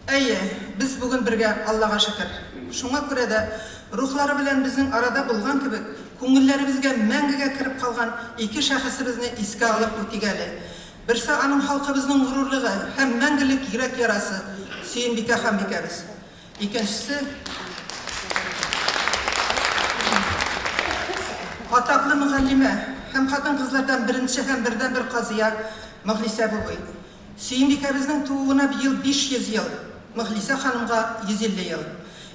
Әйе, без бүген бергә, Аллага шөкер. Шуңа күрә дә, рухлары белән безнең арада булган кебек, күңелләребезгә мәңгегә кереп калган ике шәхесебезне искә алып үтик әле. Берсе аның халкыбызның горурлыгы һәм мәңгелек йөрәк ярасы, Сөембикә ханбикәбез. Икенчесе, атаклы мөгаллимә һәм хатын-кызлардан беренче һәм бердәнбер казыя Мөхлисә Бубый. Сөембикәбезнең тууына быел 500 ел, Мөхлисә ханымга 150 ел.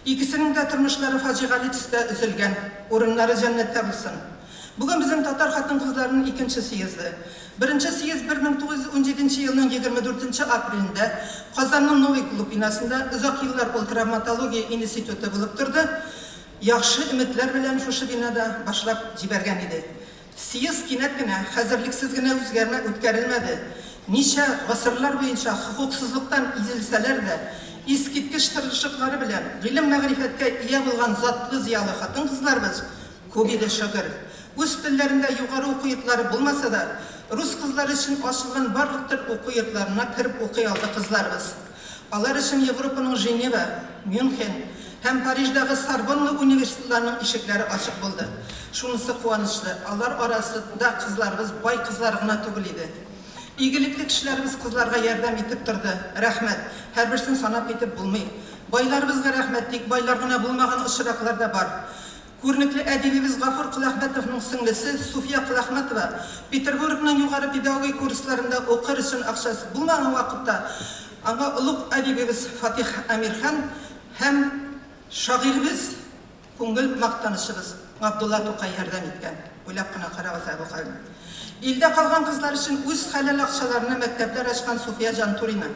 Икесенең дә тормышлары фаҗигале төстә өзелгән, урыннары җәннәттә булсын. Бүген безнең татар хатын-кызларының икенче съезды. Беренче съезд 1917 нче елның 24 нче апрелендә Казанның Новый клуб бинасында, озак еллар ул травматология институты булып торды, яхшы өметләр белән шушы бинада башлап җибәргән иде. Съезд кинәт кенә, хәзерлексез генә үзгәрмә үткәрелмәде. Ничә гасырлар буенча хокуксызлыктан изелсәләр дә, искиткеч тырышлыклары белән гыйлем-мәгърифәткә ия булган затлы-зыялы хатын-кызларыбыз күп иде, шөкер. Үз телләрендә югары уку йортлары булмаса да, рус кызлары өчен ачылган барлык төр уку йортларына кереп укый алды кызларыбыз. Алар өчен Европаның Женева, Мюнхен һәм Париждагы Сорбонна университетларының ишекләре ачык булды. Шунысы куанычлы, алар арасында кызларыбыз бай кызлар гына түгел иде. Игелекле кешеләребез кызларга ярдәм итеп торды, рәхмәт. Һәрберсен санап китеп булмый. Байларыбызга рәхмәт, тик байлар гына булмаган очраклар да бар. Күренекле әдибебез Гафур Коләхмәтовның сеңлесе Суфия Коләхмәтова Петербургның югары педагогик курсларында укыр өчен акчасы булмаган вакытта аңа олуг әдибебез Фатих Әмирхан һәм шагыйребез, күңел мактанычыбыз Габдулла Тукай ярдәм иткән. Уйлап кына карагыз ә бу хәлне. Илдә калган кызлар өчен үз хәләл акчаларына мәктәпләр ачкан Суфия Җантурина,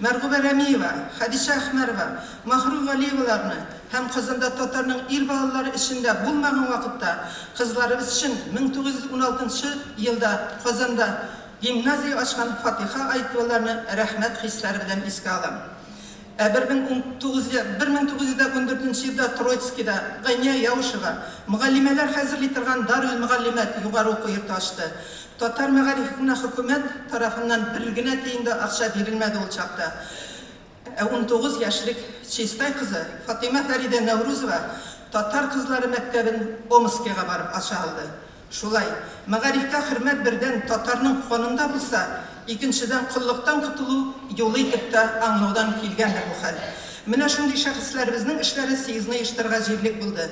Мәргүбә Рәмиева, Хәдичә Әхмәрова, Маһруй Галиеваларны һәм Казанда татарның ир балалары эчендә булмаган вакытта кызларыбыз өчен 1916 нчы елда Казанда гимназия ачкан Фатыйха Аитоваларны рәхмәт хисләре белән искә алам. Ә 1914 нче елда Троицкида Гайния Яушева мөгаллимәләр хәзерли торган Дарел-мөгаллимәт югары уку йорты ачты. Татар мәгарифенә хөкүмәт тарафыннан бер генә тиен дә акча бирелмәде ул чакта. Ә 19 яшьлек Чистай кызы Фатыйма Фәридә Нәүрүзова татар кызлары мәктәбен Омскига барып ача алды. Шулай, мәгарифкә хөрмәт бердән татарның канында булса, икенчедән коллыктан котылу юлы итеп тә аңлаудан килгәндер бу хәл. Менә шундый шәхесләребезнең эшләре съездны оештырырга җирлек булды.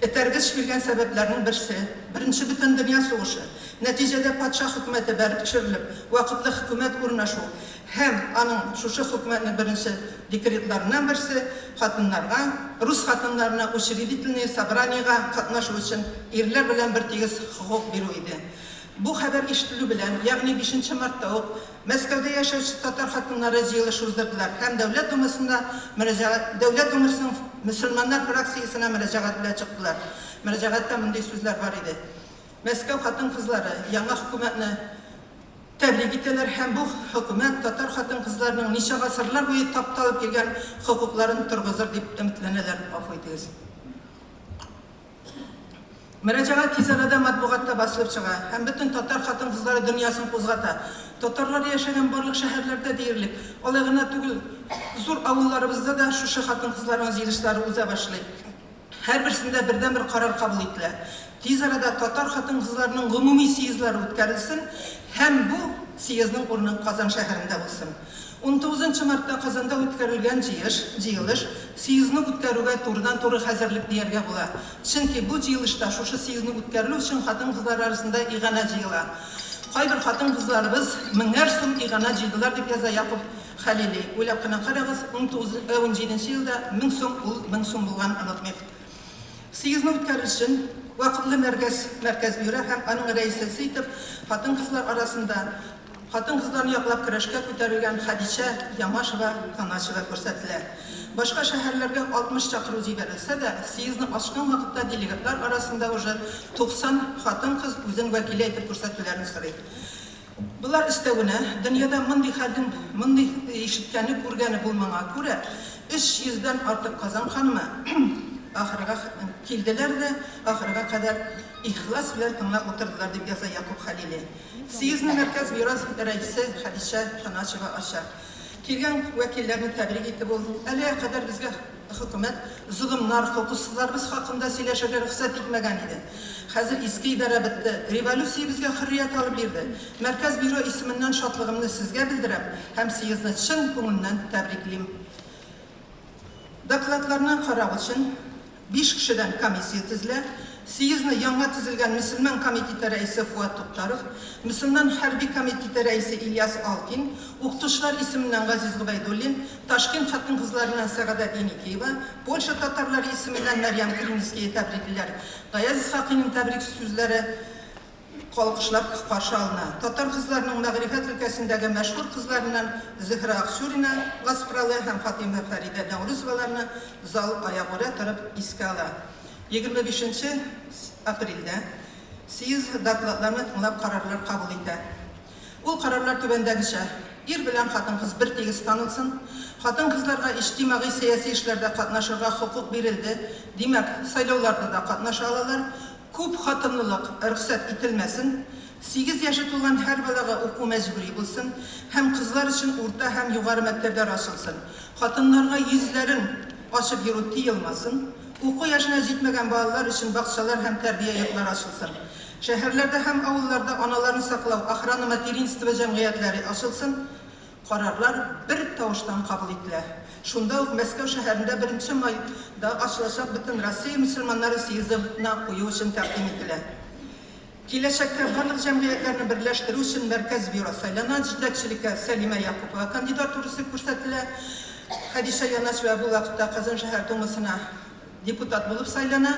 Этәргеч биргән сәбәпләрнең берсе, Беренче бөтендөнья сугышы, нәтиҗәдә патша хөкүмәте бәреп төшерелеп, вакытлы хөкүмәт урнашу, Һәм аның шушы хөкүмәтнең беренче декретларыннан берсе хатыннарга, рус хатыннарына учредительные собраниегә катнашу өчен ирләр белән бертигез хокук бирү иде. Бу хәбәр ишетелү белән, ягъни бишенче мартта ук, Мәскәүдә яшәүче татар хатыннары җыелыш уздырдылар һәм Дәүләт Думасында мөрәҗәгать Дәүләт Думасының мөселманнар фракциясенә мөрәҗәгать белән чыктылар. Мөрәҗәгатьтә мондый сүзләр бар иде, Мәскәү хатын-кызлары яңа хөкүмәтне Тәбрик итәләр һәм бу хөкүмәт татар хатын-кызларының ничә гасырлар буе тапталып килгән хокукларын торгызыр дип өметләнәләр. Гафу итегез. Мөрәҗәгать тиз арада матбугатта басылып чыга һәм бөтен татар хатын-кызлары дөньясын кузгата. Татарлар яшәгән барлык шәһәрләрдә диярлек, алай гына түгел, зур авылларыбызда да шушы хатын-кызларның җыелышлары уза башлый. Һәрберсендә бердәнбер карар кабул ителә, тиз арада татар хатын-кызларының гомуми съездлары үткәрелсен һәм бу съездның урыны Казан шәһәрендә булсын. Унтугызынчы мартта Казанда үткәрелгән җыеш, җыелыш, съездны үткәрүгә турыдан-туры хәзерлек дияргә була. Чөнки бу җыелышта шушы съездны үткәрелү өчен хатын-кызлар арасында иганә җыела. Кайбер хатын-кызларыбыз меңәр сум иганә җыйдылар, дип яза Якуб Хәлили, уйлап кына карагыз, 19, 17 нче елда 1000 сум ул 1000 сум булган, онытмыйк. Съездны үткәрер өчен вакытлы мәркәз, мәркәз бюро һәм аның рәисәсе итеп хатын-кызлар арасында хатын-кызларны яклап көрәшкә күтәрелгән Хәдичә Ямашева, Таначева күрсәтелә. Башка шәһәрләргә 60 чакыру җибәрелсә дә, съездны ачкан вакытта делегатлар арасында уже 90 хатын-кыз үзен вәкилә итеп күрсәтүләрен сорый. Болар өстәвенә, дөньяда мондый хәлнең мондый ишеткәне, күргәне булмаңа күрә, 300 дән артык Казан ханымы ахырга килделәр дә, ахырга кадәр ихлас белән тыңлап утырдылар, дип яза Якуб Хәлили. Съездны Мәркәз бюросы рәисе Хәдичә Таначева ача. Килгән вәкилләрне тәбрик итеп ул, Әлегә кадәр безгә хөкүмәт золымнар, хокуксызларыбыз хакында сөйләшергә рөхсәт итмәгән иде. Хәзер иске идарә бетте, революция безгә хөррият алып бирде. Мәркәз бюро исеменнән шатлыгымны сезгә белдерәм һәм съездны чын күңелемнән тәбриклим. Докладларны карау өчен биш кешедән комиссия төзелә. Съездны яңа төзелгән мөселман комитеты рәисе Фуат Туктаров, мөселман хәрби комитеты рәисе Ильяс Алкин, укытучылар исеменнән Газиз Гобәйдуллин, Ташкент хатын-кызларыннан Сәгадәт Еникеева, Польша татарлары исеменнән Мәрьям Криницкая тәбриклиләр. Гаяз Исхакыйның тәбрик сүзләре Алкышлап каршы алына. Татар кызларының мәгърифәт өлкәсендәге мәшһүр кызларыннан Зөһрә Акчурина, Гаспралы һәм Фатыйма Фәридә Нәүрүзоваларны зал аягүрә торып искә ала. 25 нче апрельдә съезд докладларны тыңлап карарлар кабул итә. Ул карарлар түбәндәгечә, ир белән хатын-кыз бертигез танылсын, хатын-кызларга иҗтимагый-сәяси эшләрдә катнашырга хокук бирелде, димәк, сайлауларда да катнаша алалар, Күп хатынлылык рөхсәт ителмәсен, сигез яше тулган һәр балага уку мәҗбүри булсын һәм кызлар өчен урта һәм югары мәктәпләр ачылсын, хатыннарга йөзләрен ачып йөрү тыелмасын, уку яшенә җитмәгән балалар өчен бакчалар һәм тәрбия йортлары ачылсын, шәһәрләрдә һәм авылларда аналарны саклау, охрана материнства, җәмгыятьләре ачылсын. Карарлар бер тавыштан кабул ителә. Шунда ук Мәскәү шәһәрендә беренче майда ачылачак Бөтенроссия мөселманнары съезды на кую өчен тәкъдим ителә. Киләчәктә барлык җәмгыятьләрне берләштерү өчен Мәркәз бюро сайлана, җитәкчелеккә Сәлимә Якупова кандидатурасы күрсәтелә. Хәдичә Яначева бу вакытта Казан шәһәр Думасына депутат булып сайлана,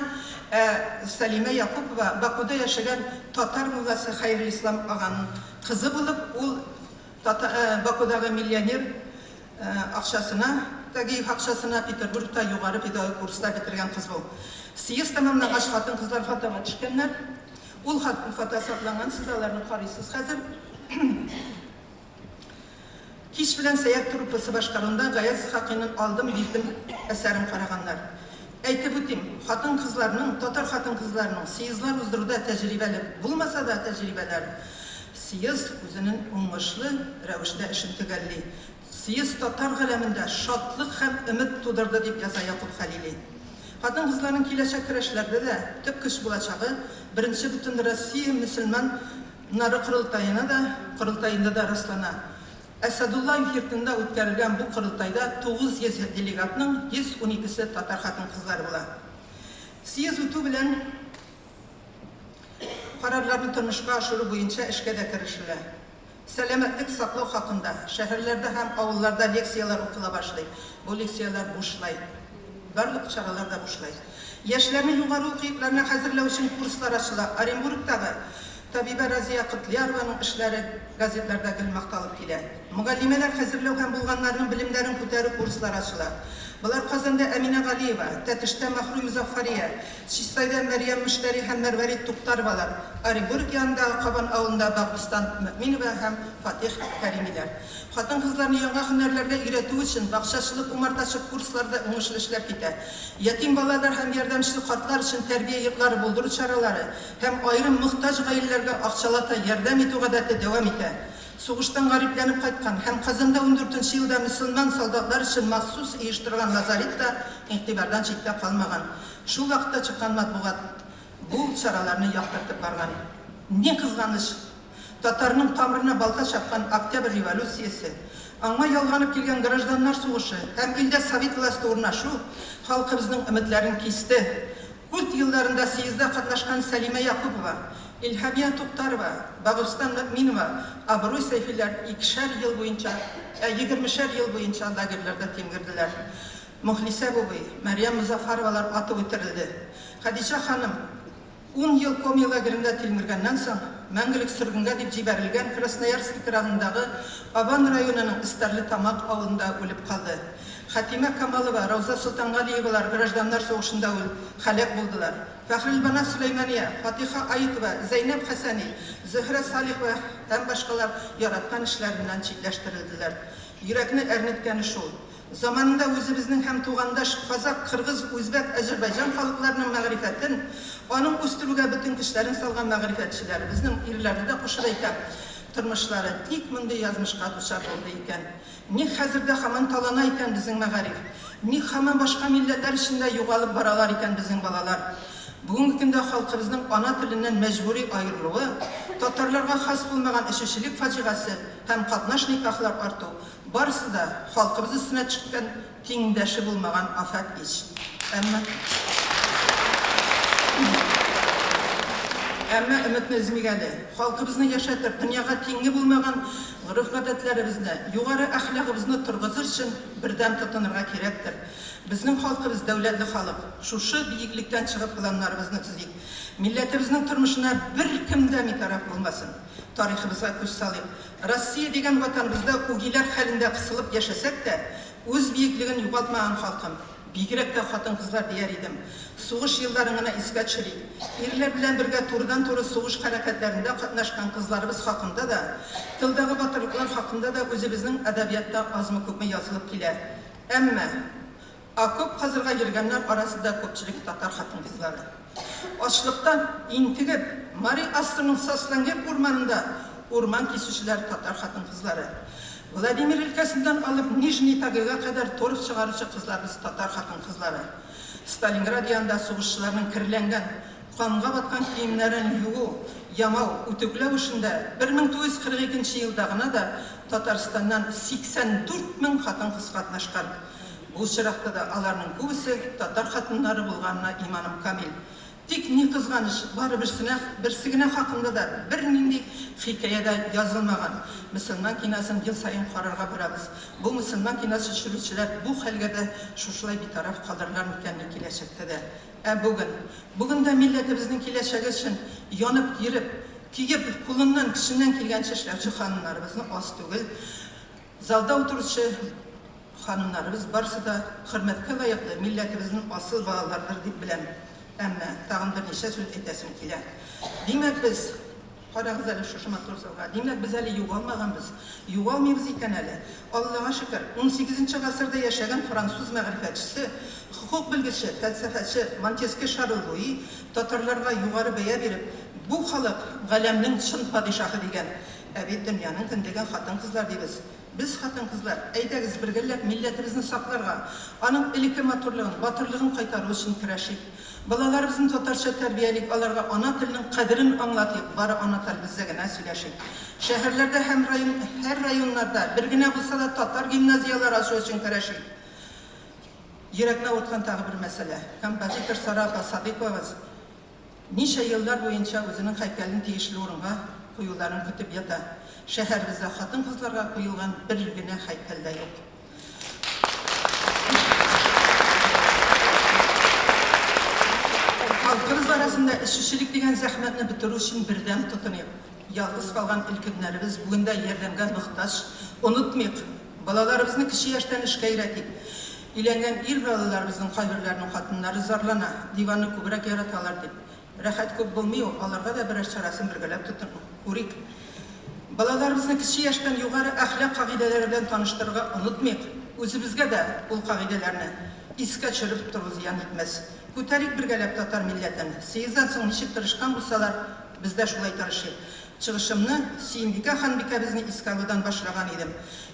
ә Сәлимә Якупова Бакуда яшәгән татар мулласы Хәйрелислам аганың кызы булып, ул Тата Бакудагы миллионер акчасына, Тагиев акчасына Петербургта югары педагогик курслар бетергән кыз бу. Съезд тәмамлангач, хатын-кызлар фотога төшкәннәр. Ул фото сакланган, сез аларны карыйсыз хәзер. Кич белән Сәяр труппасы башкаруында Гаяз Исхакыйның Алдым, бирдем әсәрен караганнар. Әйтеп үтим, хатын-кызларның, татар хатын-кызларының съездлар уздыруда тәҗрибәле булмаса да тәҗрибәләр, съезд үзенең уңышлы рәвештә эшен төгәлли. Съезд татар галәмендә шатлык һәм өмет тудырды, дип яза Якуб Хәлили. Хатын-кызларның киләчәк көрәшләрдә дә төп көч булачагы Беренче Бөтенроссия мөселман нары корылтаена да корылтаенда да раслана. Әсәдуллаев йортында үткәрелгән бу корылтайда 900 делегатның 112 се татар хатын-кызлары була. Съезд үтү белән карарларны тормышка ашыру буенча эшкә дә керешелә. Сәламәтлек саклау хакында шәһәрләрдә һәм авылларда лекцияләр укыла башлый. Бу лекцияләр бушлай. Барлык чаралар да бушлай. Яшьләрне югары уку йортларына хәзерләү өчен курслар ачыла. Оренбургтагы табибә Разия Котлярованың эшләре газетларда гел макталып килә. Мөгаллимәләр хәзерләү һәм булганнарның белемнәрен күтәрү курслары ачыла. Болар Казанда Әминә Галиева, Тәтештә Маһруй Мозаффария, Чистайда Мәрьям Мөштәри һәм Мәрвәрит Туктаровалар, Оренбург янындагы Кабан авылында Багбостан Мөэминова һәм Фатих Кәримиләр. Хатын-кызларны яңа һөнәрләргә өйрәтү өчен бакчачылык, умартачык курслары да уңышлы эшләп китә. Ятим балалар һәм ярдәмчел картлар өчен тәрбия йортлары булдыру чаралары һәм аерым мохтаҗ гаиләләргә акчалата ярдәм итү гадәте дәвам итә. Сугыштан гарипләнеп кайткан һәм Казанда ундүртенче елда мөселман солдатлар өчен махсус оештырылган лазарет та игътибардан читтә калмаган. Шул вакытта чыккан матбугат бу чараларны яктыртып барган. Ни кызганыч, Татарның тамырына балта чапкан Октябрь революциясе, аңа ялганып килгән гражданнар сугышы һәм илдә совет власте урнашу халкыбызның өметләрен кисте. Культ елларында съездда катнашкан Сәлимә Якупова, Илһамия Туктарова, Багустан Мөэминова, Абруй Сәйфиләр икешәр ел буенча, ә егермешәр ел буенча лагерьларда тилмерделәр. Мөхлисә Бубый, Мәрьям Мозаффаровалар атып үтерелде. Хәдичә ханым, Ун ел Коми лагеренда тилмергәннән соң, мәңгелек сөргенгә дип җибәрелгән Красноярский краендагы Абан районының Эстәрлетамак авылында үлеп калды. Хәтимә Камалова, Рауза Солтангалиевалар гражданнар сугышында үл, һәлак булдылар. Фәхрелбанат Сөләймания, Фатыйха Аитова, Зәйнәб Хәсәни, Зөһрә Салихова һәм башкалар яраткан эшләреннән читләштерелделәр. Йөрәкне әрнеткәне шул, Заманында үзебезнең һәм тугандаш казакъ, кыргыз, үзбәк, әзербайҗан халыкларының мәгърифәтен, аның үстерүгә бөтен көчләрен салган мәгърифәтчеләребезнең, ирләрне дә кушып әйтәм, тормышлары ник мондый язмышка дучар булды икән? Ник хәзер дә һаман талана икән безнең мәгариф? Ник һаман башка милләтләр эчендә югалып баралар икән безнең балалар? Бүгенге көндә халкыбызның ана теленнән мәҗбүри аерылуы, татарларга хас булмаган эчүчелек фаҗигасе һәм катнаш никахлар арту, барысы да халкыбыз өстенә төшкән тиңдәше булмаган афәт ич. Әмма. Әмма өметне өзмик әле. Халкыбызны яшәтер, дөньяга тиңе булмаган гореф-гадәтләребезне, югары әхлагыбызны торгызыр өчен бердәм тотынырга кирәктер. Безнең халкыбыз, дәүләтле халык. Шушы биеклектән чыгып планнарыбызны төзик. Милләтебезнең тормышына беркем дә битараф булмасын. Тарихыбызга күз салыйк. Россия дигән Ватаныбызда үгиләр хәлендә кысылып яшәсәк тә, үз биеклеген югалтмаган халкым, бигрәк тә хатын-кызлар дияр идем. Сугыш елларын гына искә төшерик. Ирләр белән бергә турыдан-туры сугыш хәрәкәтләрендә катнашкан кызларыбыз хакында да, тылдагы батырлыклар хакында да үзебезнең әдәбиятта азмы-күпме язылып килә. Әмма. Окоп казырга йөргәннәр арасында күпчелек татар хатын-кызлары. Ачлыктан интегеп, Мари Ассрның Сослангек урманында урман кисүчеләр татар хатын-кызлары. Владимир өлкәсеннән алып Нижний Тагилга кадәр торф чыгаручы кызларыбыз татар хатын-кызлары. Сталинград янында сугышчыларның керләнгән, канга баткан киемнәрен юуу, ямау, үтүкләү эшендә 1942 нче елда гына да Татарстаннан 84 мең хатын-кыз катнашкан. Бу очракта да аларның күбесе татар хатыннары булганына иманым камил. Тик, ни кызганыч, бары берсенә, берсе генә хакында да бернинди хикәя дә язылмаган. Мөселман киносын ел саен карарга барабыз. Бу мөселман киносы төшерүчеләр бу хәлгә дә шушылай битараф калырлар микәнни киләчәктә дә? Ә бүген? Бүген дә милләтебезнең киләчәге өчен янып йөреп, көеп, кулыннан, көченнән килгәнчә эшләүче ханымнарыбызны аз түгел. Залда утыручы ханымнарыбыз барысы да хөрмәткә лаеклы милләтебезнең асыл балаларыдыр дип беләм. Әмма тагын берничә сүз әйтәсем килә. Димәк, без, карагыз әле шушы матур залга, димәк, без әле югалмаганбыз, югалмыйбыз икән әле. Аллага шөкер, унсигезенче гасырда яшәгән француз мәгърифәтчесе, хокук белгече, фәлсәфәче Монтескье Шарль Луи татарларга югары бәя биреп, бу халык, галәмнең чын падишаһы дигән. Ә бит дөньяның кендеген хатын-кызлар дибез. Без, хатын-кызлар, әйдәгез, бергәләп милләтебезне сакларга, аның элекке матурлыгын, батырлыгын кайтару өчен көрәшик. Балаларыбызны татарча тәрбиялик, аларга ана теленең кадерен аңлатыйк, бары ана телебездә генә сөйләшик. Шәһәрләрдә һәм район, һәр районнарда бер генә булса да татар гимназияләре ачу өчен көрәшик. Йөрәкне авырткан тагы бер мәсьәлә. Композитор Сара апа Садыйковабыз Ничә еллар буенча үзенең һәйкәлен тиешле урынга куюларын көтеп ята. Шәһәребездә хатын-кызларга куелган бер генә һәйкәл дә юк. Халкыбыз арасында эчүчелек дигән зәхмәтне бетерү өчен бердәм тотыныйк. Ялгыз калган өлкәннәребез бүген дә ярдәмгә мохтаҗ. Онытмыйк, балаларыбызны кече яшьтән эшкә өйрәтик. Өйләнгән ир балаларыбызның кайберләренең хатыннары зарлана, диванны күбрәк яраталар дип. Рәхәт күп булмый ул, аларга да берәр чарасын бергәләп тотынып күрик. Балаларыбызны кече яшьтән югары әхлак кагыйдәләре белән таныштырырга онытмыйк. Үзебезгә дә ул кагыйдәләрне искә төшереп тору зыян итмәс. Күтәрик бергәләп татар милләтен. Съезддан соң ничек тырышкан булсалар, без дә шулай тырышыйк. Чыгышымны Сөембикә ханбикәбезне искә алудан башлаган идем.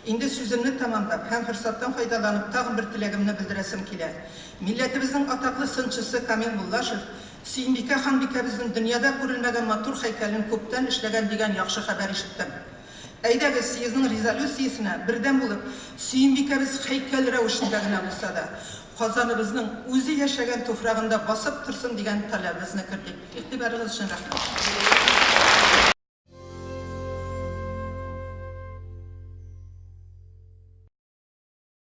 Инде сүземне тәмамлап һәм форсаттан файдаланып тагын бер теләгемне белдерәсем килә. Милләтебезнең атаклы сынчысы Камил Муллашев Сөембикә ханбикәбезнең дөньяда күрелмәгән матур һәйкәлен күптән эшләгән дигән яхшы хәбәр ишеттем. Әйдәгез, съездның резолюциясенә бердәм булып, Сөембикәбез һәйкәл рәвешендә генә булса да, Казаныбызның үзе яшәгән туфрагында басып торсын дигән таләбебезне кертик. Игътибарыгыз өчен рәхмәт.